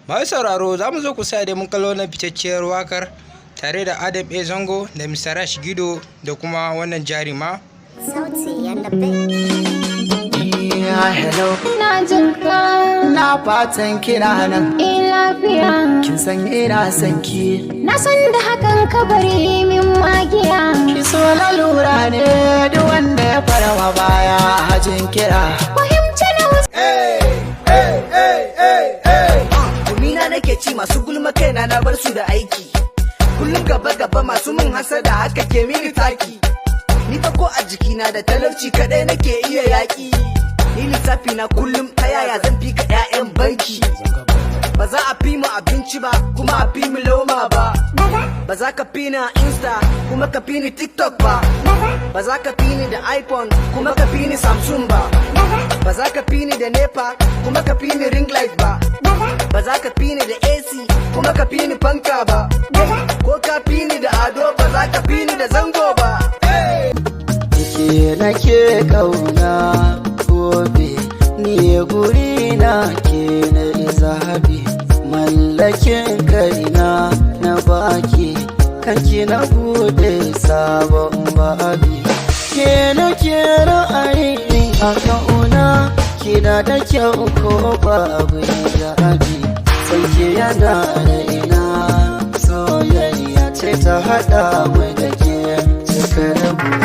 Masu sauraro, za mu zo ku sa dai mun kallo na fitacciyar wakar tare da Adam A Zango da Mr. Rash Gido da kuma wannan jarima. Sauti and the beat. Yeah, hello. Ina jin ka. Na fatan kina nan. Eh, lafiya. Kin san ina son ki. Na san da hakan, ka bari min magiya. Ki so lalura ne, duk wanda ya farawa baya hajin kira. Fahimci na wasu. Gumina nake ci, masu gulma kaina na bar su da aiki. Kullum gaba gaba, masu min hasada haka ke mini taki. Ni fa ko a jikina da talauci kadai nake iya yaki. Ni lissafi na kullum ta yaya zan fi ka 'ya'yan banki. Ba za a fi mu abinci ba, kuma a fi mu loma ba. Ba za ka fi ni a Insta kuma ka fi ni TikTok ba. Ba za ka fi ni da iPhone kuma ka fi ni Samsung ba. Ba za ka fi ni da NEPA kuma ka fi ni ring light ba. Ba za ka fi ni da AC kuma ka fi ni fanka ba. Ko ka fi ni da ado, ba za ka fi ni da zango ba. Ke nake kauna gobe, ni guri na ke na zabi, mallakin kaina na baki, kanki na bude sabon babi. Ke nake ra'ayi a kauna, kina da kyau ko babu hijabi, sanki yana da ina, soyayya ce ta haɗa mu da ke cikar.